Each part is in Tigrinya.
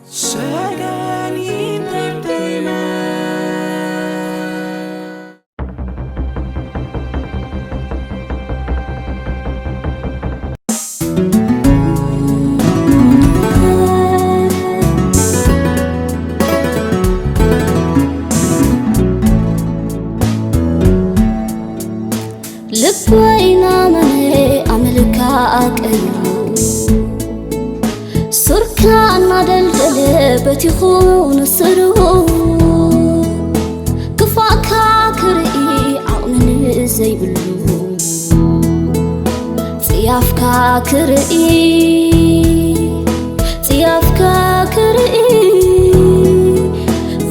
Sagan Entertainment. ልበይ ናመነ ኣመልካ ቀይሩ፣ ሱርካ እናደልደለ በቲኹ ንስሩ፣ ክፋእካ ክርኢ ዓቕሚ ዘይብሉ፣ ጽያፍካ ክርኢ፣ ጽያፍካ ክርኢ፣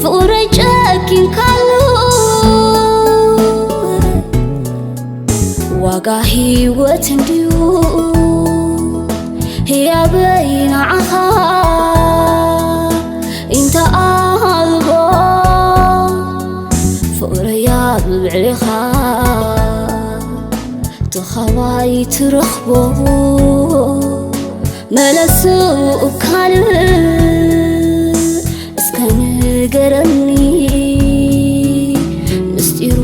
ፍቕረይ ጨኪንካሉ። ዋጋ ህይወት እንድዩ ህያበይ ንዓኻ፣ እንተ ኣልቦ ፍቕረይ ኣብ ልዕሌኻ ተኻባይ ትረኽቦ። መለሱ ካልእ እስከ ንገረኒ ምስጢሩ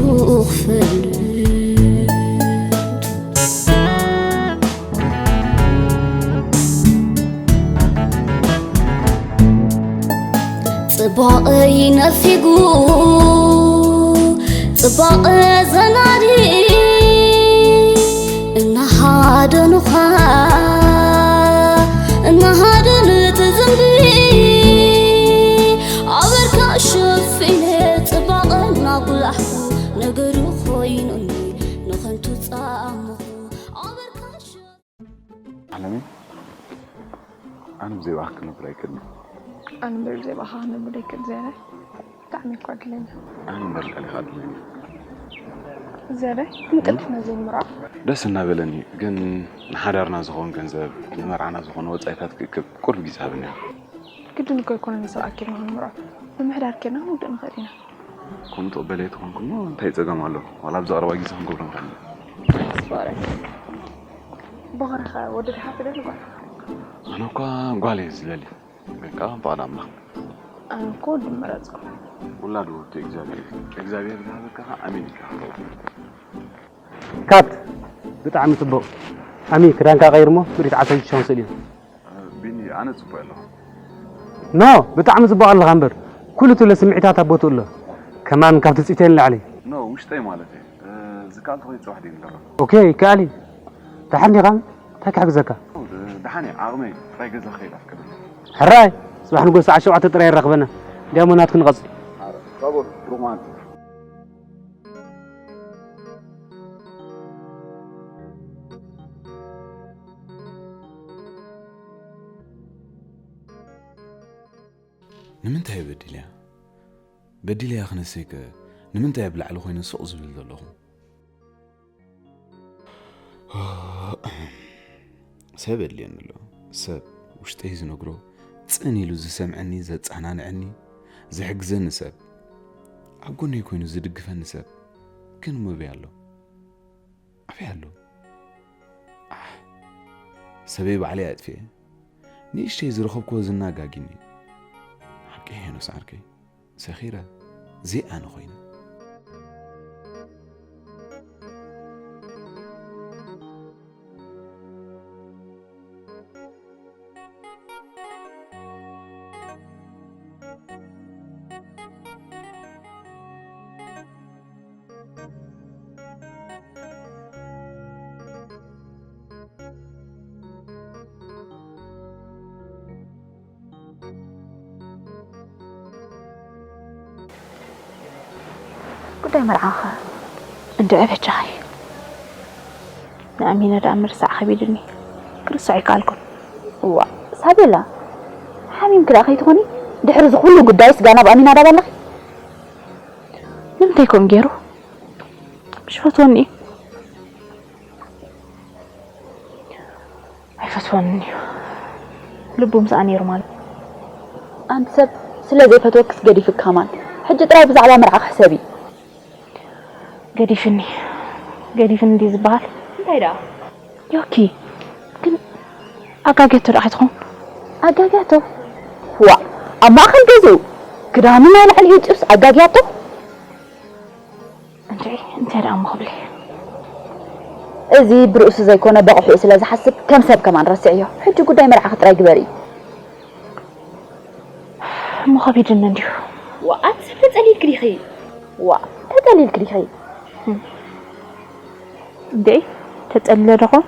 ክፈልጥ። ጽባቐ ይነፊጉ ጽባቐ ዘናዲ እናሃደኑኻ እናሃደኑ ትዝምቢ ኣበርካ ሸፊነ ጽባቐ እናጉላሕኩ ነገሩ ኮይኑኒ ንኸንቱ ጻምኹ ኣበርካ ሸ- ዓለመይ፣ ኣነ ብዘይ ባኻ ክነብር ኣይክእልን። ኣነ እምበር ብዘይ ባኻ ክነብር ኣይክእል ዝያዳይ። ብጣዕሚ እኳ እድለኛ። ኣነ እምበር ልዕሌኻ እድለኛ። ዝያዳይ፣ ክንቀልጥና ዘይንምርዖ? ደስ እናበለኒ፣ ግን ንሓዳርና ዝኸውን ገንዘብ፣ ንመርዓና ዝኾኑ ወጻኢታት ክእክብ ቁሩብ ግዜ ሃብኒ። ግድን እኮ ኣይኮነን ሰብ ኣኪብና ክንምርዖ። ምምሕዳር ኬድና ክንውድእ ንኽእል ኢና። ከምኡ ትቕበለይ ተኾንኩ እሞ እንታይ ጸገም ኣሎ? ዋላ ኣብዚ ቀረባ ግዜ ክንገብሮ ንኽእል ኢና። ኣስባረ። በኸረኸ ወዲ ድሓ ትደሊ ጓል? ኣነ እኳ ጓል እየ ዝደሊ። ግን ከኣ ብፍቓድ ኣምላኽ። ኣነ እኮ ወዲ ምመረጽኩ። ውላድ ውርቱ እግዚኣብሔር እዩ። እግዚኣብሔር ዝሃበካ ከኣ ኣሜን ኢልካ ክትረኽቦ። ካት፣ ብጣዕሚ ጽቡቕ። ኣሚ፣ ክዳንካ ቀይር እሞ፣ ምርኢት ዓሰርተ ሽዱሽተ ክወስድ እዩ። ቢኒ፣ ኣነ ጽቡቕ ኣለኹ። ኖ፣ ብጣዕሚ ጽቡቕ ኣለኻ እምበር፣ ኩሉ ትብሎ ስምዒታት ኣብ ቦትኡ ኣሎ። ከማን ካብ ትጽቢተይ ንላዕሊ። ኖ፣ ውሽጠይ ማለት እየ። ዝከኣል ተኾይኑ ጽባሕ ድዩ ንደርፍ? ኦኬ፣ ይከኣል እዩ። ደሓን ዲኻ? እንታይ ክሕግዘካ? ደሓን እየ፣ ዓቕመይ ጥራይ ገዛ ክኸይድ ኣፍቅደለይ። ሕራይ፣ ጽባሕ ንግሆ ሰዓት ሸውዓተ ጥራይ የራኽበና። እንዲያሞ ናትኪ ንቐጽል። ኧረ፣ ሳቦት፣ ብሩኽ መዓልቲ። ንምንታይ እየ በዲለያ? በዲለያ ክነሰይከ ንምንታይ ኣብ ላዕሊ ኮይነ ስቕ ዝብል ዘለኹ? ሰብ የድልየኒ ኣሎ። ሰብ ውሽጠይ ዝነግሮ ጽን ኢሉ ዝሰምዐኒ፣ ዘጸናንዐኒ፣ ዝሕግዘኒ ሰብ፣ ኣብ ጎነይ ኮይኑ ዝድግፈኒ ሰብ። ግን እሞ ኣበይ ኣሎ? ኣበይ ኣሎ? ኣሕ፣ ሰበይ ባዕለይ ኣጥፊኤ፣ ንእሽተይ ዝረኸብክዎ ዝና ጋጊኒ። ሓቂ ሄኖስ ዓርከይ፣ ሰኺረ፣ ዘይኣነ ኮይነ። ጉዳይ መርዓኸ እንድዒ በጃኺ። ንኣሚነ ደኣ ምርሳዕ ከቢድኒ፣ ክርስዖ ኣይከኣልኩን። እዋእ ሳቤላ፣ ሓሚምኪ ደኣ ከይትኾኒ? ድሕሪ እዚ ኩሉ ጉዳይስ ጋና ኣብ ኣሚናዳብ ኣለኺ? ንምንታይ ከምኡ ገይሩ? ምሽ ፈትወኒ እዩ። ኣይፈትወንን እዩ። ልቡ ምስኣ ነይሩ ማለት። ኣንቲ ሰብ ስለ ዘይፈትወክስ ገዲፉ ከማን። ሕጂ ጥራይ ብዛዕባ መርዓኺ ሕሰቢ። ገዲፍኒ፣ ገዲፍኒ እንድዩ ዝበሃል። እንታይ ደኣ? ዮኪ፣ ግን ኣጋግያቶ ደኣ ከይትኸውን? ኣጋግያቶ? ዋእ፣ ኣብ ማእከል ገዝኡ ክዳኑ ናይ ላዕሊ እዩ ጭብስ ኣጋግያቶ? እንታይ እንታይ ደኣ እሞ ክብል እየ? እዚ ብርእሱ ዘይኮነ በቕሑ ስለ ዝሓስብ ከም ሰብ ከማን ረስዕዮ። ሕጂ ጉዳይ መርዓኺ ጥራይ ግበሪ። እሞ ከቢድኒ እንዲሁ። ዋእ፣ ኣቲ ሰብ ተጸሊልኪ ዲኺ? ዋእ፣ ተጸሊልኪ ዲኺ? እንዴ፣ ተጸሊለ ዶ ኾን?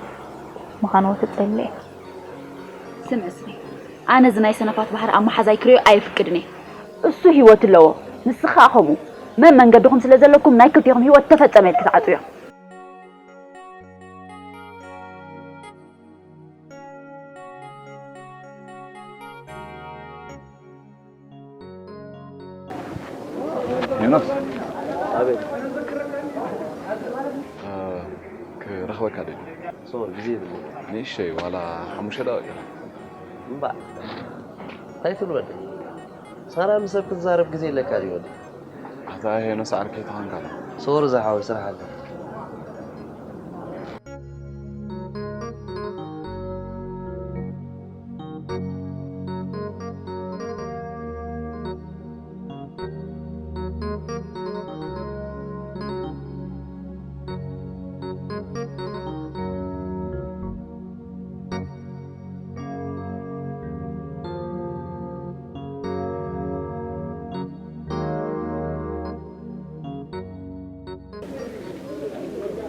ምዃኑ ተጸሊለ እየ። ስምዒ እስኪ፣ ኣነ እዚ ናይ ሰነፋት ባህሪ ኣብ መሓዛይ ክርእዮ ኣየፍቅድን እየ። እሱ ህይወት ኣለዎ፣ ንስኺ ከኣ ከምኡ። መን መንገድኹም ስለ ዘለኩም ናይ ክልቴኹም ህይወት ተፈጸመ ኢልኪ ትዓጽዮ። ሄኖስ፣ ኣቤት። ክረኽበካ ደሊ። ሶሪ፣ ግዜ የብለይ። ንእሽተይ ዋላ ሓሙሽተ ደቂቕ። እምባእ፣ እንታይ ትብሎ ወዲ? ሳራ ምስ ሰብ ክትዛረብ ግዜ የለካ ድዩ ወዲ? ኣታ ሄኖስ ዓርከይ ተኾንካ ዶ? ሶሪ ዝሓወይ፣ ስራሕ ኣሎ።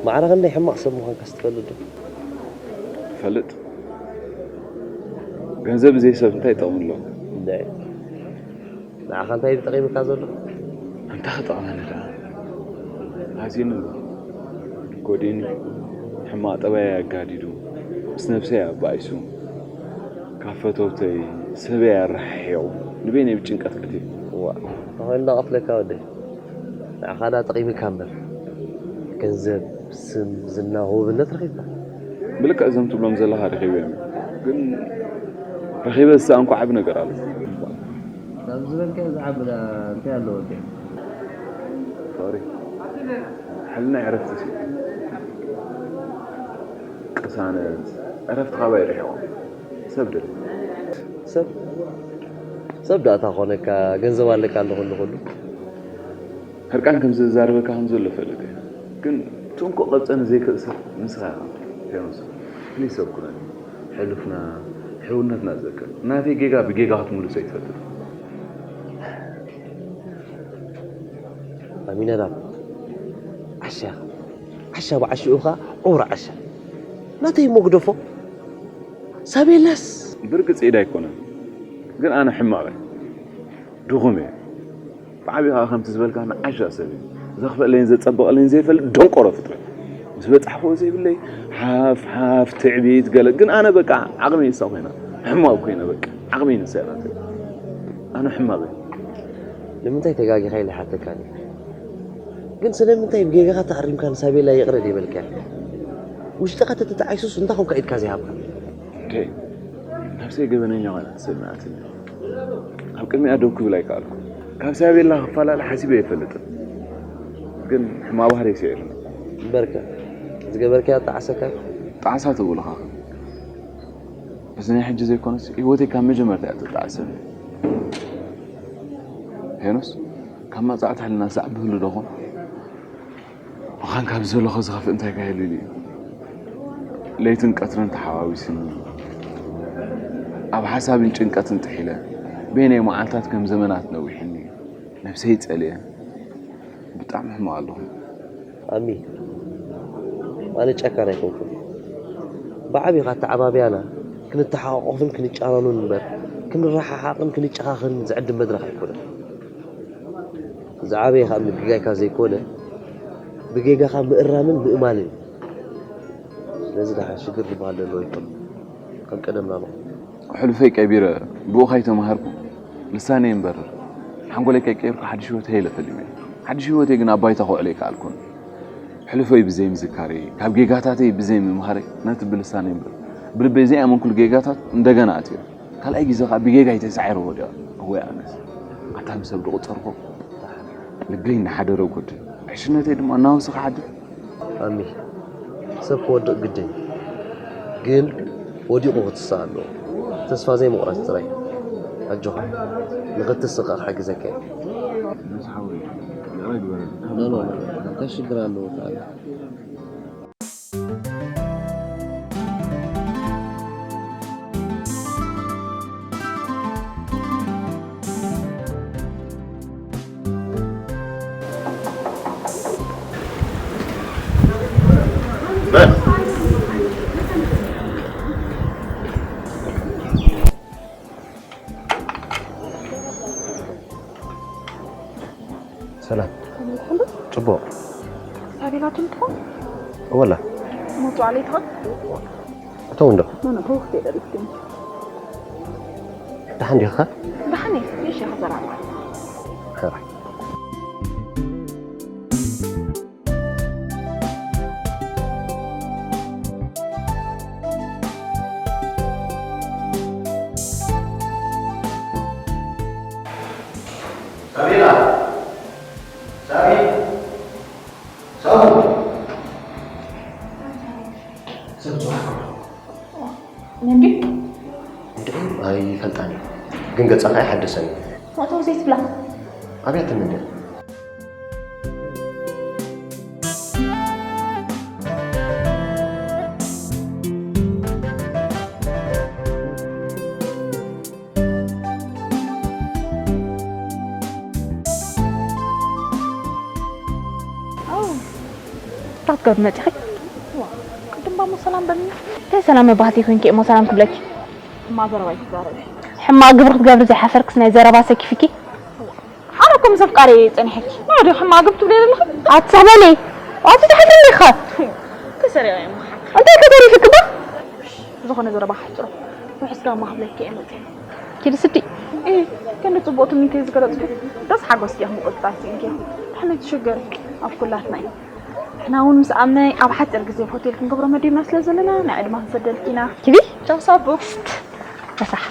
ማዕረ ክንደይ ሕማቕ ሰብ ምዃንካስ ትፈልጥ ዶ? ፈልጥ። ገንዘብ ብዘይ ሰብ እንታይ ጥቕሚ ኣለዎ? እንድዒ። ንዓኻ እንታይ እዩ ዝጠቒምካ ዘሎ? እንታይ ክጠቕመኒ ደኣ? ሃሲኒ፣ ጎዲኒ፣ ሕማቕ ጠባይ ኣጋዲዱ፣ ምስ ነብሰይ ኣባኢሱ፣ ካብ ፈተውተይ፣ ሰበይ ኣረሓሒቑ፣ ንበይነይ ብጭንቀት ቀትየ። እዋ፣ እንታይ ኮይነ እንዳቐትለካ ወደይ? ንዓኻ ደኣ ጠቒምካ እምበር፣ ገንዘብ፣ ስም፣ ዝና፣ ህቡብነት ረኺብካ። ብልክዕ እዞም ትብሎም ዘለኻ ረኺበዮም እዮም። ግን ረኺበ ዝሰኣንኩ ዓቢ ነገር ኣሎ። ካብ ዝበልካዮ ዝዓቢ ደኣ እንታይ ኣለዎ ወደይ? ሶሪ። ሕልናይ ዕረፍቲ ስኢኑ። ቅሳነት፣ ዕረፍቲ ካባይ ርሒቖም። ሰብ ደሊ። ሰብ ሰብ ደኣ እንታይ ኮነካ? ገንዘብ ኣለካ ኣሎ ኩሉ ኩሉ። ሕርቃን ከም ዘዛርበካ ከም ዘሎ እፈልጥ እየ። ግን ትንኩ ቀብጸኒ ዘይክእል ሰብ ንስኻ ኢኻ ሄኖስ። ፍሉይ ሰብ ኩነኒ። ሕሉፍና፣ ሕውነትና ዘክር። ናተይ ጌጋ ብጌጋ ክትምልሶ ኣይትፈልጥን። ኣሚነዳብ ዓሻ ኢኻ። ዓሻ ብዓሽኡ ኸኣ ዑር ዓሻ። ናተይ እሞ ግደፎ። ሳቤላስ ብርግጽ ኢድ ኣይኮነን። ግን ኣነ ሕማቕ እየ። ድኹም እየ። ብዓቢኡ ኸኣ ከምቲ ዝበልካ ንዓሻ ሰብ እየ። ዘኽፍአለይን ዘጸብቐለይን ዘይፈልጥ ደንቆሮ ፍጥረት። ምስ በጻሕክዎ ዘይብለይ ሓፍ ሓፍ ትዕቢት ገለ። ግን ኣነ በቃ ዓቕመይ ንሳ ኮይና። ሕማቕ ኮይነ በቃ። ዓቕመይ ንሳ እያ ናተይ። ኣነ ሕማቕ እየ። ንምንታይ ተጋጊኻ ኢለ ይሓተካ ነይረ። ግን ስለምንታይ ብጌጋኻ ተኣሪምካ ንሳቤላ ይቕረ ዘይበልካያ? ውሽጥኻ ተተጣዒሱስ እንታይ ኮንካ ኢድካ ዘይሃብካ? እንዴ፣ ነብሰይ ገበነኛ ኮይና ተሰሚዓትኒ። ኣብ ቅድሚኣ ደው ክብል ኣይከኣልኩ። ካብ ሳቤላ ክፈላለ ሓሲበ ኣይፈልጥን። ግን ሕማቕ ባህሪ ይስዒርኒ። እምበርከ ዝገበርካዮ ጣዕሰካ እዩ። ጣዕሳ ትብልኻ። እዚ ናይ ሕጂ ዘይኮነስ ህይወተይ ካብ መጀመርታ እያ ተጣዕሰኒ። ሄኖስ፣ ካብ መጻዕቲ ሕልና ሳዕ ብህሉ ዶ ኾን? ምዃን ካብ ዘለኹ ዝኸፍእ እንታይ ከ ይህሉ እዩ? ለይትን ቀትርን ተሓዋዊስኒ፣ ኣብ ሓሳብን ጭንቀትን ጥሒለ፣ በይነይ መዓልታት ከም ዘመናት ነዊሕኒ፣ ነብሰይ ጸልየ፣ ብጣዕሚ ሕማቕ ኣለኹ። ኣሚ፣ ኣነ ጨካን ኣይኮንኩን። ብዓቢኻ ኣተዓባብያና ክንተሓቋቆፍን ክንጫረኑን እምበር፣ ክንረሓሓቕን ክንጨኻኸንን ዝዕድም መድረኽ ኣይኮነን። ዝዓበየ ኸኣ ምግጋይካ ዘይኮነ፣ ብጌጋኻ ምእራምን ምእማንን እዩ። ስለዚ ደሓን ሽግር ዝበሃል ዘለዎ ኣይኮነን። ከም ቀደምና ንኹን። ሕሉፈይ ቀቢረ ብኡ ከይተማሃርኩ ልሳነይ እምበር ሓንጎለይ ከይቀየርኩ ሓድሽ ህይወት ሀይለ ፈሊመ። ሓድሽ ህይወተይ ግን ኣብ ባይታ ከውዕሎ ኣይከኣልኩን። ሕሉፈይ ብዘይ ምዝካረይ፣ ካብ ጌጋታተይ ብዘይ ምምሃረይ ነቲ ብልሳነይ እምበር ብልበይ ዘይኣመንኩሉ ጌጋታት እንደገና ኣትየ። ካልኣይ ግዜ ከኣ ብጌጋይ ተሳዒረዎ ድኣ? እወ ኣነስ ኣታ ንሰብ ዝቑጸርኩ ልበይ እናሓደረ ጎድል፣ ዕሽነተይ ድማ እናወሰኸ ሓድር። ኣሚ ሰብ ክወድቕ ግድን እዩ። ግን ወዲቑ ክትስእ ኣለዎ። ተስፋ ዘይምቑራጽ ጥራይ። ኣጆኻ። ንኽትስእ ከኣ ክሕግዘካ እየ። ኖ፣ ኖ፣ ኖ፣ ኖ። እንታይ ሽግር ኣለዎ ታዲያ? ሰላም። ጽቡቕ። ሳቤላ ትምጥፎ? ወላ። መውጽኦ ዓሌትኻ? እተው እንዶ። ኖ፣ ኖ፣ ህውኽት የደልክን። ደሓን ዲኻ? ደሓን እየ። እሺ፣ ክዘራርባ። ሕራይ። ሳቤላ! ሳቢ! ሳቡ! ሰብ ጽባሕ ከሎ። እንዴ? እንዴ? ኣይፈልጣን እዩ። ግን ገጻ ከኣ ይሓደሰኒ። ፎቶ ዘይትብላ። ኣብያተን እንዴ? ኣው፣ እንታይ ክትገብሪ መጺኺ? ዋ፣ ቅድም ባሞ ሰላም በልኒ። እንታይ ሰላም መባህቲ ኮይንኪ እሞ ሰላም ክብለኪ? ሕማቕ ዘረባ ኣይትዛረቢ። ሕማቕ ግብሪ ክትገብሪ ዘይሓፈርክስ ናይ ዘረባ ሰኪፍኪ? ኣነ እኮ ምስ ኣፍቃሪ ጸኒሐኪ። ንዑ ዶ ሕማቕ ግብሪ ትብሊ ዘለኺ? ኣትስሕበኒ። ኣቲ ትሕፍኒ ኢኻ። ተሰሪቐ እየ እሞ። እንታይ ከተሪፍኪ ባ? ዝኾነ ዘረባ ሓጽሮ። ውሑስ ጋማ ክብለኪ እየ መጺአ። ኪዲ ስዲ። እ፣ ክንዲ ጽቡቕ ትምኒተይ ዝገለጽኩ፣ ደስ ሓጎስኪ ኢኹም ምቁጽጻር ስኢንኪ ኢኹም። ድሕነት ትሽገር ኣብ ኩላትና እዩ። ንሕና እውን ምስ ኣምነ ኣብ ሓጺር ግዜ ሆቴል ክንገብሮ መዲብና ስለ ዘለና፣ ናይ ዕድማ ክንሰደልኪ ኢና። ኪዲ? ቻው ሳቡ። ረሳሕ።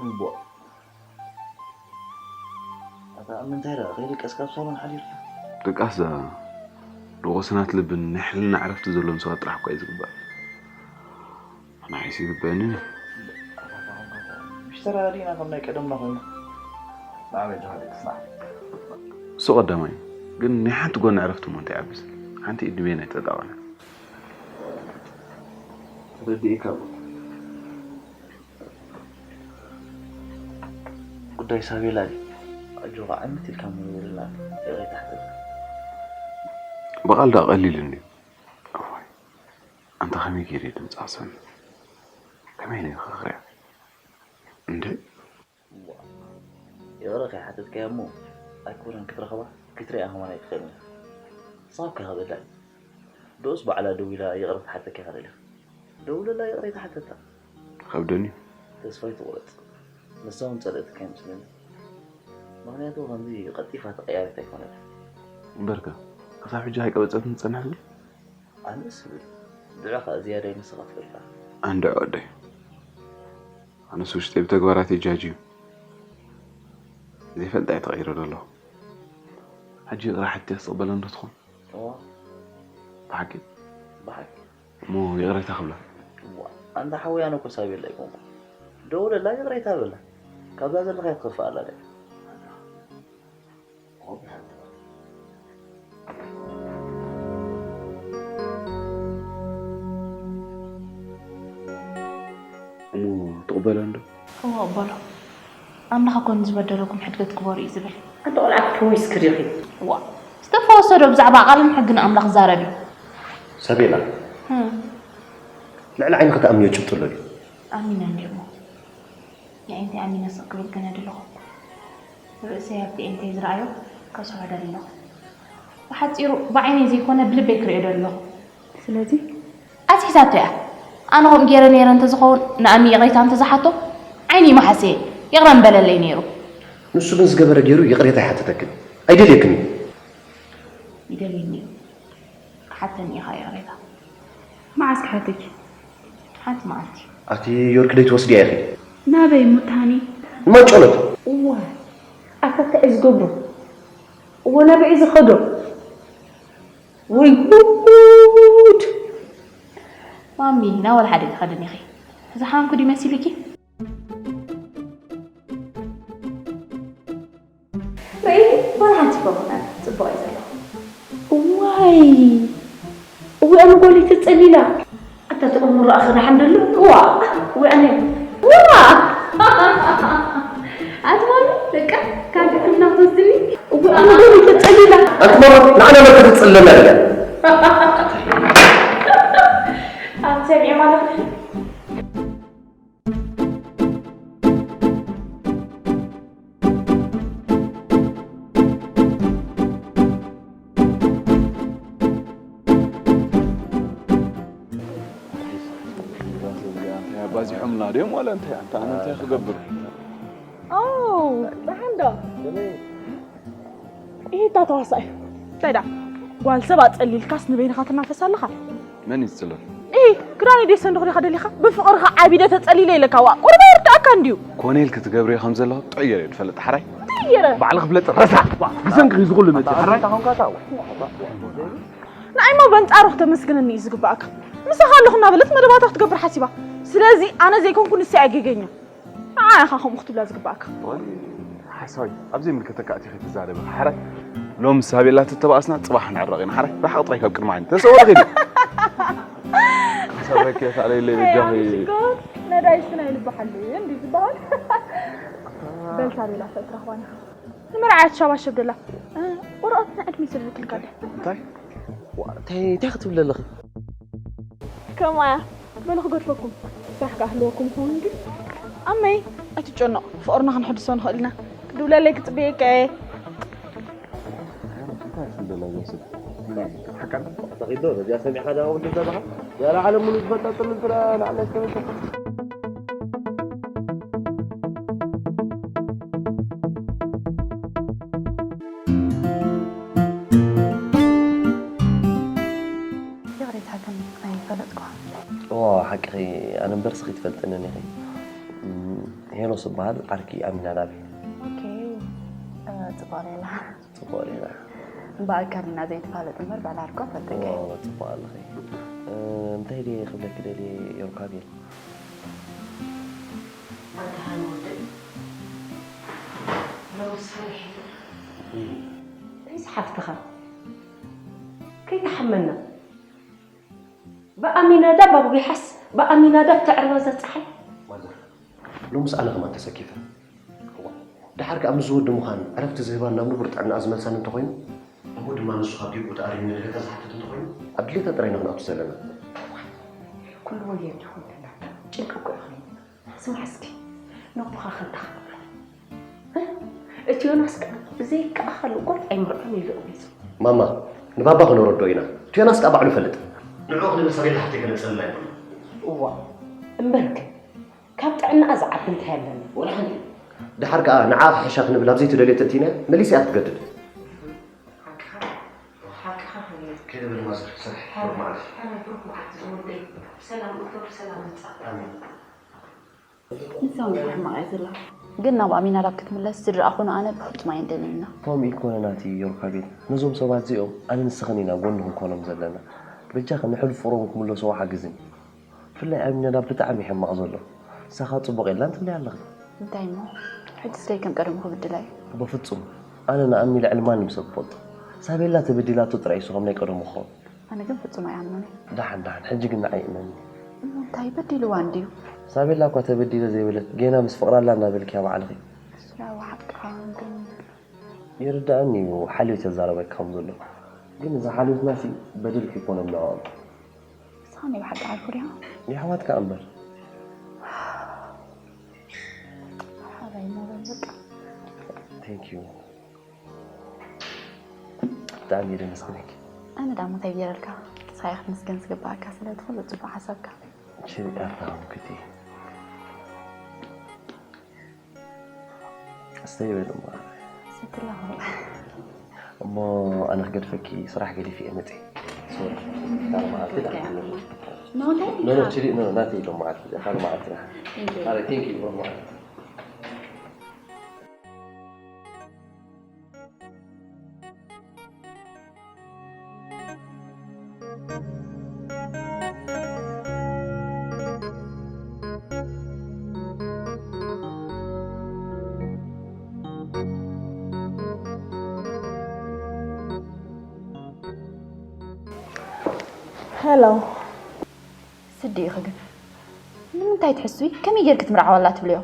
እምቧ። ኣታ ኣብ ምንታይ ደኣ ከይደቀስካ ኣብ ሳሎን ሓዲርካ? ደቃስ ደኣ ንቑስናት ልብን ናይ ሕልና ዕረፍቲ ዘለዎም ሰባት ጥራሕ እኳ እዩ ዝግባእ። ንዓይስ ይግበኣኒ። ምሽ ተረዳዲእና ከም ናይ ቀደምና ኮይና። ንዓበይ ጃኻ ደቅስና። እሱ ቀዳማይ እዩ። ግን ናይ ሓንቲ ጎኒ ዕረፍቲ እሞ እንታይ ይዓብስ? ሓንቲ ኢድ ንበየናይ ተጣቐነ? ተረዲእካ እኮ። ጉዳይ ሳቤላ ድዩ? ኣጆኻ፣ ዕምት ኢልካ እሞ ይብለና ኣሎ። ይቕሬታ ሕተት። ብቓል ደኣ ቀሊል እንድዩ። እዋይ፣ ኣንታ ከመይ ገይረ ድምጻ ክሰምዕ? ከመይ ኢለ ክኽርያ? እንዴ? እዋ፣ ይቕረ ከይሓተትካዮ እሞ ኣይኮነን ክትረኽባ፣ ክትሪኣ ከማን ኣይትኽእልን ኢኻ። ሳብ ከይበላ፣ ዶስ ባዕላ ደዊላ ይቕረ ትሓተካ ኢኻ ደሊኻ? ደውለላ ይቕሬታ ሓተታ። ከብደኒ። ተስፋ ኣይትቑረጽ። ንሳ እውን ጸልእትካ ኣይመስለንን። ምኽንያቱ ከምዚ ቀልጢፋ ተቐያሪት ኣይኮነትን። እምበርከ፣ ክሳብ ሕጂ ኣይቀበጸትን ትጸንሕ ድዩ? ኣነስ እብል፣ ድዕኻ ዝያዳይ ንስኻ ትፈልጣ። ኣንድዕ ወደይ። ኣነስ ውሽጠይ ብተግባራት የጃጅዩ። ዘይፈልጣ እየ ተቐይረ ዘለኹ። ሕጂ ይቕረ ሓቲት ክቕበላ እንዶ ትኾን? እዋ። ብሓቂ? ብሓቂ። እሞ ይቕሬታ ክብላ። እዋ፣ ኣንታ ሓወይ፣ ኣነ እኮ ሳብ የለ ኣይኮንኩ። ደውለላ፣ ይቕሬታ በላ። ካብዛ ዘለኻያ ትኸፍእ ኣላ ድያ? እሞ ትቕበላ እንዶ? እወ እቕበሎ። ኣምላኽ እኮ ንዝበደለኩም ሕድገት ግበሩ እዩ ዝብል። ኣንታ ቆልዓ ክትወይስ ክዲኺ? ዋ፣ ዝተፈወሰ ዶ ብዛዕባ ቃልን ሕግን ኣምላኽ ዛረብ እዩ? ሳቤላ፣ እም። ልዕሊ ዓይኒ ክትኣምንዮ ጭብጢ ኣሎ ድዩ? ኣሚነ እንድየ እሞ። የዒንተይ ኣሚነ ስቕ ክብል ገነድ ኣለኹ። ርእሰይ ኣብቲ የዒንተይ ዝረኣዮ ከስሖ ደሊ ኣለኹ። ብሓጺሩ ብዓይነይ ዘይኮነ ብልበይ ክርእዮ ደሊ ኣለኹ። ስለዚ ኣትሒዛቶ እያ። ኣነ ከምኡ ገይረ ነይረ እንተዝኸውን ንኣሚ ይቕሬታ እንተዝሓቶ ዓይኒ ይመሓሰየ ይቕረ ምበለለይ ነይሩ። ንሱ ግን ዝገበረ ገይሩ ይቕሬታ ኣይሓተተክን። ኣይደልየክን እዩ። ይደልየኒ እዩ። ክሓተኒ ኢኻ ይቕሬታ። መዓስ ክሓተኪ? ሓንቲ መዓልቲ። ኣቲ ዮርክ ደይ ትወስዲ ኢኺ? ናበይ ሙታኒ? ንማንጮሎት። እዋ ኣታ እንታይ እዩ ዝገብሮ? እዋ ናበይ እዩ ዝኸዶ? ወይ ጉድ! ማሚ ናብ ወላ ሓደ ትኸድን ኢኺ። ዝሓንኩ ድዩ መሲልኪ? ርእይ፣ ዋላ ሓንቲ እኮ ኣይኮነን፣ ጽቡቕ እዩ ዘለኹ። እዋይ፣ እዋይ፣ ኣነ ጓለይ ተጸሊላ። ኣታ ተቐምሩ ኣኸ ደሓን ደሎ? እዋ፣ እዋይ፣ ኣነ፣ እዋ። ኣቲ ማሚ፣ በቃ፣ ካብ ሕክምና ክትወስድኒ? እዋይ፣ ኣነ ጓለይ ተጸሊላ። ኣንቲ ማማ፣ ንዓና መርካ ተጸለና ድያ? ኣቲ ሰሚዐ ማለት ኣባዚሖምና ድዮም ዋላ እንታይ? ኣንታ ኣነ እንታይ ክገብር? ኣው ደሓን ዶ? ይሄ እታ ተዋሳእ እዩ። እንታይ ደኣ ጓል ሰብ ኣጸሊልካስ ንበይንኻ ትናፈስ ኣለኻ? መን እዩ ዝጽለል? ኢ ክዳን ደስ እንዶ ዲኻ ደሊኻ ብፍቕርኻ ዓቢደ ተጸሊለ ኢለካ ዋ ቁርባ ይርዳእካ እንድዩ። ኮነ ኢልኪ ትገብርዮ ከም ዘለኹ ጥዑይ ገይረ እየ ዝፈልጥ ሓራይ። እንታይ ገይረ? ባዕልኺ ፍለጢ ረሳሕ። ብሰንኪ እዩ ዝኹሉ መጽእ ሓራይ። ንዓይሞ በንጻሩ ክተመስግነኒ እዩ ዝግባኣካ። ምሳኻ ኣለኹ እናበለት መደባታ ክትገብር ሓሲባ። ስለዚ ኣነ ዘይኮንኩ ንሳ እያ ጌገኛ። ንዓ ኢኻ ከምኡ ክትብላ ዝግባኣካ። ሓሳዊ ኣብ ዘይምልከተካ ኣቲኺ ትዛረቢ ሓራይ። ሎሚ ሳቤላ ተተባእስና ጽባሕ ንዕረቕ ኢና ሓራይ። ርሓቕ ጥራይ ካብ ቅድሚ ዓይኒ ተሰወሪ ኺዲ። ሓሳብ ረኪ ተኣለይለይ በጃኺ። ሽኮር ነዳይ ስና ይልባሓሉ እንዲ ዝበሃል። በል ሳቤላ ሰልትራኽባን ኢኻ። ንመርዓ እያ ትሻባሸብ ደላ። ወረቐት ናይ ዕድመ ይስደድልካ ድያ? እንታይ? እንታይ እንታይ ክትብሊ ኣለኺ? ከምኣ እያ። በሉ ክገድፈኩም። ስራሕ ከኣ ህልወኩም ይኸውን ግን። ኣመይ ኣይትጨነቕ። ፍቕርና ክንሕድሶ ንኽእል ኢና። ክትድውለለይ ክጽበየካ እየ። እንታይ ክትብል ደላ እዛ ሰብ? ሓቃ ተኺዶ ነዚኣ ሰሚዕካ ደኣ ወዲ ዘለኻ ያለ ዓለም ሙሉ ዝፈጣጥል እንትና ንዓና ዝተበሰካ ይቕሬታ ግን ኣይፈለጥኩ። ዋ ሓቅኺ ኣነ እምበርስ ኺትፈልጥንን ኢኺ። ሄኖስ እበሃል ዓርኪ ኣሚናዳብ እየ። ኦኬ ጽቡቕ ሌላ ጽቡቕ ሌላ ብኣካል ኢና ዘይተፋለጥ እምበር ብዕላል እኳ ፈልጠካ እየ። ጽቡቕ ኣለኺ። እንታይ ድየ ክብለኪ ደልየ ዮርካቤል። ኣንታ ሃኒ ወደይ ሎምስ ፈሪሐ እንታይ ዝሓፍትኻ ከይትሓመና ብኣሚናዳብ ኣጒሓስ ብኣሚናዳብ ተዕርባ እዛ ፀሓይ። ሎምስ ኣነ ከማን ተሰኪፈ። እዋ፣ ደሓር ከኣ ምስዚ ወዲ ምዃን ዕረፍቲ ዝህባን ናብ ንቡር ጥዕናኣ ዝመልሳን እንተኾይኑ፣ እሞ ድማ ንሱ ካብ ዲቦ ተኣርዩ ንድሌታ ዝሓትት እንተኾይኑ፣ ኣብ ድሌታ ጥራይ ኢና ክንኣቱ ዘለና። ኩሉ ወዮ እንዲኹም ደላታ ጭንቂ እኮ እዩ ኸይኑ። ስማዕ እስኪ፣ ነቦኻ ከንታ ክንብሎ። እቲ ዮናስ ከኣ ብዘይከኣኻሉ ጓል ኣይምርዖን ኢሉ ኣዊጁ። ማማ፣ ንባባ ክነረድኦ ኢና። እቲ ዮናስ ከኣ ባዕሉ ይፈልጥ። ንዕኡ ክንብል ሳቤላ ሓፍተይ ከነጸልላ ኣይኮነን። እዋ፣ እምበር ግን ካብ ጥዕናኣ ዝዓቢ እንታይ ኣለና? ወላ ሓንቲ። ደሓር ከኣ ንዓኣ ክሕሻ ክንብል ኣብ ዘይትደልዮ ተእቲናያ፣ መሊሳ እያ ክትገድድ። ሓቅኻ፣ ሓቅኻ ሓወይ። ከይደ በል ማዘር፣ ስራሕ፣ ሕረ፣ ማለት። ሕረ፣ ብሩኽ መዓልቲ ዝወደይ። ብሰላም እቶ፣ ብሰላም ምጻእ። ኣሜን። ንሳ እውን ሕማቕ እያ ዘላ። ግን ናብ ኣሚናዳብ ክትምለስ ዝድረኣኹን ኣነ ብፍጹም ኣየንደልንና። ከምኡ ኣይኮነን ኣቲ ዮርካቤል፣ ነዞም ሰባት እዚኦም ኣነ ንስኽን ኢና ጎኒ ክንኮኖም ዘለና። በጃኺ ንሕሉፍ ፍቕሮም ክምለስዎ ሓግዝኒ። ብፍላይ ኣሚናዳብ ብጣዕሚ እዩ ሕማቕ ዘሎ። ንሳኻ ጽቡቕ የላን ትብለይ ኣለኺ። እንታይ እሞ? ሕጂ ስደይ ከም ቀደሙ ክብድላ እዩ። በፍጹም። ኣነ ንኣሚ ልዕሊ ማንም ሰብ እፈልጦ። ሳቤላ ተበዲላቶ ጥራይ እዩ ከም ናይ ቀደሙ ክኸውን። ኣነ ግን ፍጹም ኣይኣምኖን እየ። ደሓን ደሓን፣ ሕጂ ግን ንዓይ እመኒ። እሞ እንታይ በዲልዋ እንድዩ? ሳቤላ እኳ ተበዲለ ዘይበለት፣ ጌና ምስ ፍቕራላ እናበልኪ እያ ባዕልኺ። ያው ሓቅኻ ግን ይርዳእኒ እዩ ሓልዮት የዛረበኪ ከም ዘሎ። ግን እዚ ሓልዮትና ሲ በደልኪ ይኮነኒ ንዕኦም። ንስኻ ናይ ብሓቂ ዓርኩ ዲኻ? የሕዋትካ እምበር። ሓራይ ሞባይል በቃ። Thank you። ብጣዕሚ እየ ደመስግነኪ። ኣነ ዳሞ እንታይ ገይረልካ? ንስኻ ኢኻ ክትምስገን ዝግብኣካ ስለቲ ኩሉ ጽቡቕ ሓሳብካ። ችል ኣርታኹም ክቲ። እስተይ በል እሞ። ሰትላኹ። እሞ ኣነ ክገድፈኪ ስራሕ ገዲፍ እየ መፅእ። ሶሪ። ካልእ መዓልቲ ደሓን። ኖ፣ እንታይ ኖ፣ ኖ፣ ኢልካ? ችሊ፣ ኖ፣ ናተይ ኢሎም መዓልቲ፣ ካልእ መዓልቲ ደሓን። Thank you. ኣረ፣ thank you፣ እሞ መዓልቲ። ሄሎ። ስዲ ኢኺ ግን። ንምንታይ ትሕስዊ? ከመይ ጌርኪ ትምርዓዋ ኣላ ትብልዮ?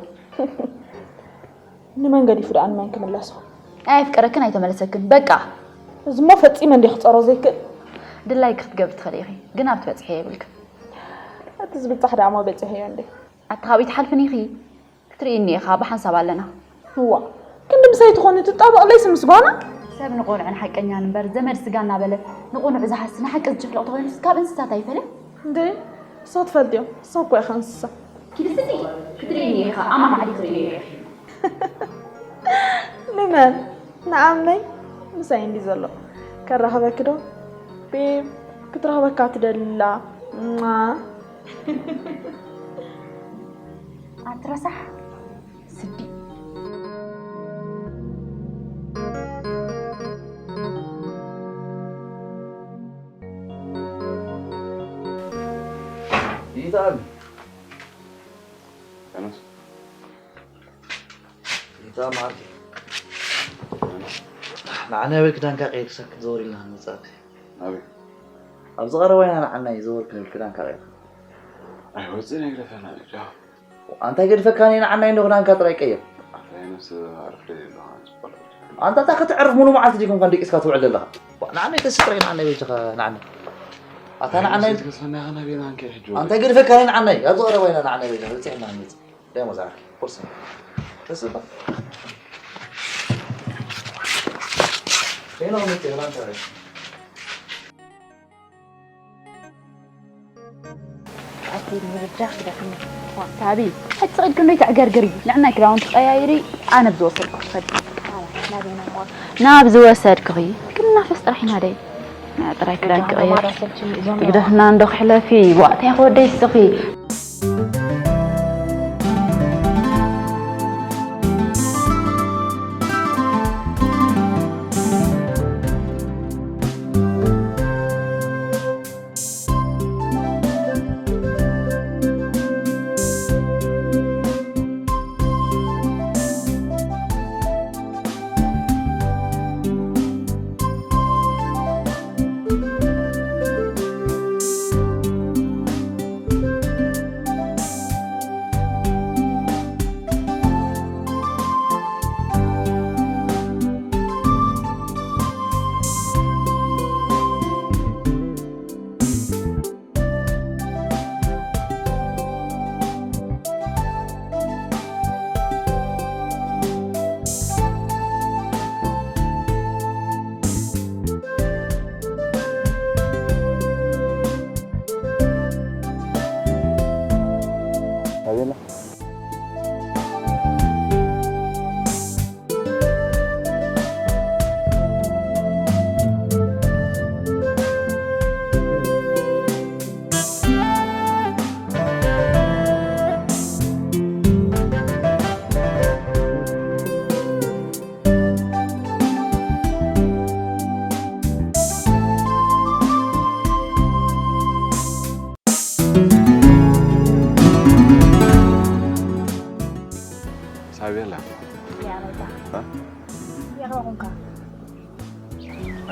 ንመን ገዲፉ ደኣ ንመን ክምለሶ? ኣየፍቀረክን ኣይተመለሰክን። በቃ። እዚሞ ፈጺመ እንድየ ክጸሮ ዘይክእል። ድላይኪ ክትገብሪ ትኽእሊ ኢኺ፣ ግን ኣብ ትበጽሕዮ የብልክን። እቲ ዝብጻሕ ደኣሞ በጺሐዮ እንዴ? ኣቲ ካብኡ ኣይትሓልፍን ኢኺ። ክትርእይኒ ኢኻ፣ ብሓንሳብ ኣለና። እዋ፣ ክንዲ ምሳይ ትኾኒ ትጣበቕለይሲ ምስ ጓና? ሰብ ንቖልዑ ንሓቀኛን እምበር ዘመድ ስጋ እናበለ ንቑኑዕ ዝሃሲ ንሓቂ ዝጭፍልቕ ተኾይኑስ ካብ እንስሳት ኣይፈለን? እንዴ፣ እሶ ትፈልጥዮ፣ እሶ እኮ ኢኻ እንስሳ። ኪዲ ስቲ፣ ክትርእይኒ ኢኻ፣ ኣማማዕዲ ክትርእይኒ ኢኺ። ንመን? ንዓመይ? ምሳይ እንዲ ዘሎ። ከራኽበኪ ዶ? ቤብ፣ ክትረኽበካ ትደሊ ኣላ። ሟ። ኣትረሳሕ ስዲ። ይታል ተነስ። ይታ ማርቲ። ንዓና በል ክዳንካ ቀይርካ ክትዘውር ኢልና ክንመጽኣካ። ኣበይ? ኣብዚ ቀረባ ኢና ንዓናይ ዘወር ክንብል ክዳንካ ቀይርካ። ኣይወጽእን እየ ግደፈና ልጃ። ኣንታይ ገድፈካ እኔ ንዓናይ እንዶ ክዳንካ ጥራይ ቀይር። ኣንታይ ነብሲ ኣረፍደ ዘለኻ ጽቆላ። ኣንታ እታ ከተዕርፍ ሙሉ መዓልቲ ዲኩም ከን ደቂስካ ትውዕል ዘለኻ። ንዓናይ ተስጥረይ ንዓናይ በጃኻ ንዓናይ። ኣታ ንዓናይ ተስፈና ኢኻ ናበይና እንከ ሕጂ። ኣንታይ ገድፈካ እኔ ንዓናይ ኣብዚ ቀረባ ኢና ንዓናይ በጃኻ በጺሕና ንመጽእ። ደሞ ዛዕካ ቁርሲ ተስፋ ሌላ መት ራንታ ኣቲ ንብጃ ክደፍኒ ታቢ ሕጽቕድ ክንዶይ ተዕገርግሪ ንዕናይ ክዳውንቲ ቀያይሪ ኣነ ብዝወሰድኩ ክኸድ ናብ ዝወሰድኩኺ ክናፈስ ጥራሕ ኢና ደይ ጥራይ ክዳን ክቐየር ትግደፍና እንዶ ክሕለፊ ዋእታይ ክወደይ ስኺ እያ ናይዛ። እ? እያ ከማኹምካ።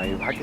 ኣይ፣ ብሓቂ?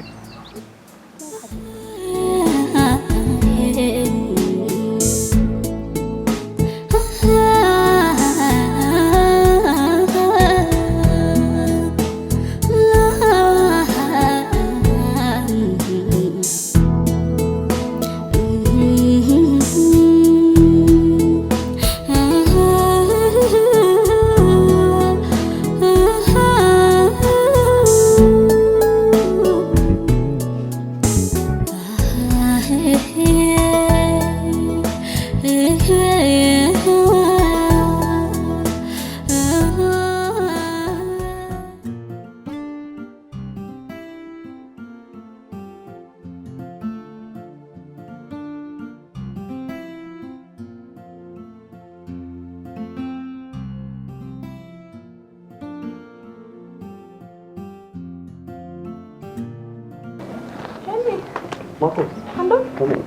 ማኮ፣ ሓንዶ? ከመይ?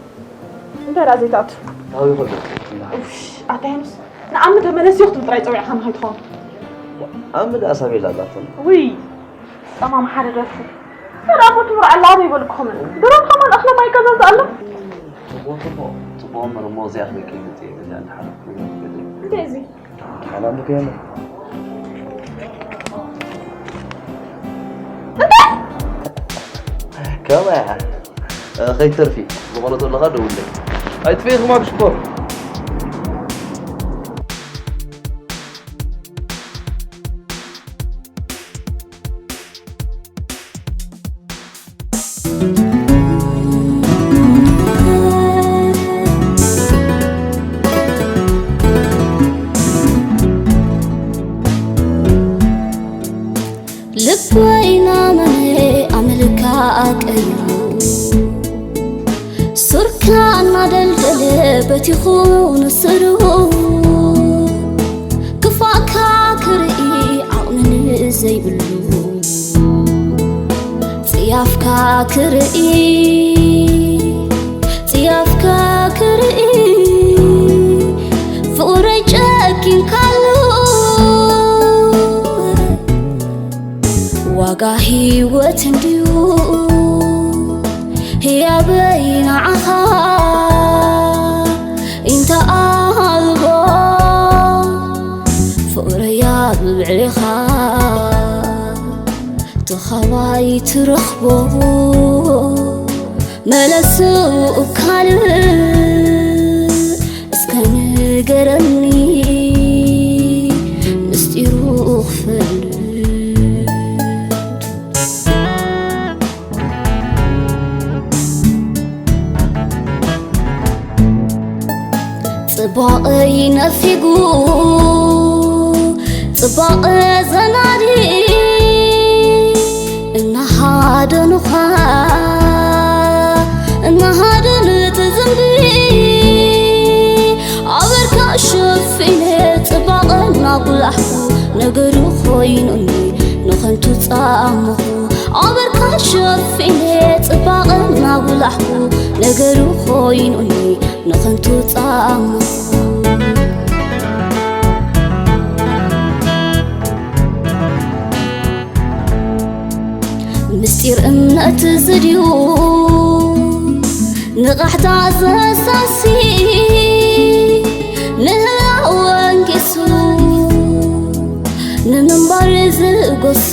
እንታይ ደኣ ዘይትኣቱ? ኣብይ ከሎ? እሽ፣ ኣታ ሄኖስ፣ ንኣሚ ተመለስ ኢኹም ጥራይ ጸዊዕኻ ንኸይትኸውን። ኣሚ ደኣ ሳቤላ ኣላቶም። ውይ፣ ጸማም ሓደ ደርፉ። ሰላም ትምራ ኣላ ኣበይ በልኩኹም? ድሮ ከማን ኣኽለ ማይ ከዘንዝ ኣሎ። ጽቡቕ፣ ጽቡቕ፣ ጽቡቕ እምበር እሞ እዚኣ ክልክል መጽእ እየ፣ እዚኣ እንዳሓለፍኩ ክልክል። እንታይ እዚ? ሓላም ከየለ። እንታይ? ከመይ ኢኻ? እ፣ ከይትተርፊ። ዝኾነ ተለኻ ደውለይ። ኣይትፍኢኹም ኣብ ሽኮር። ልበይ ናመነ ኣመልካ ቀይሩ፣ ሱርካ እናደልደለ በቲኹ ንስሩ፣ ክፋእካ ክርኢ ዓቕሚ ንዘይብሉ፣ ጽያፍካ ክርኢ፣ ጽያፍካ ክርኢ፣ ፍቕረይ ጨኪንካሉ። ዋጋ ህይወት እንድዩ ህያበይ ንዓኻ እንተ ኣልቦ፣ ፍቕረይ ኣብ ብዕሌኻ ተኻዋይ ትረኽቦ፣ መለሱ ካልእ እስከ ንገረኒ ምስጢሩ ክፈልጥ። ጽባቐይ ነፊጉ ጽባቐ ዘናዲ እናሃደኑኻ እናሃደኑ እቲ ዝንቢ ኣበርካ ሸፊነ ጽባቐ እናጉላሕኩ ነገሩ ኮይኑኒ ንኸንቱ ጻምኹ ኣበርካ ሸፊነ ጽባቐ እናጉላሕኩ ነገሩ ኮይኑኒ ንኸንቱ ጻምኹ ምስጢር እምነት ዝድዩ ንቓሕታ ዘሳሲ ንህላወ ኣንጊሱ ንምንባር ዝጎሲ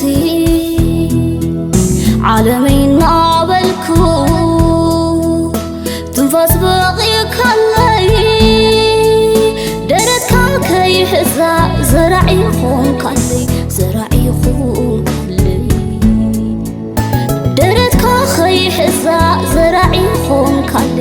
ዓለመይ እናበልኩ ትንፋስ በቒዕካለይ ደረትካ ከይሕዛ ዘራዒ ኾንካለይ ዘራዒ ኾንካለይ ደረትካ ከይሕዛ ዘራዒ ኾንካለይ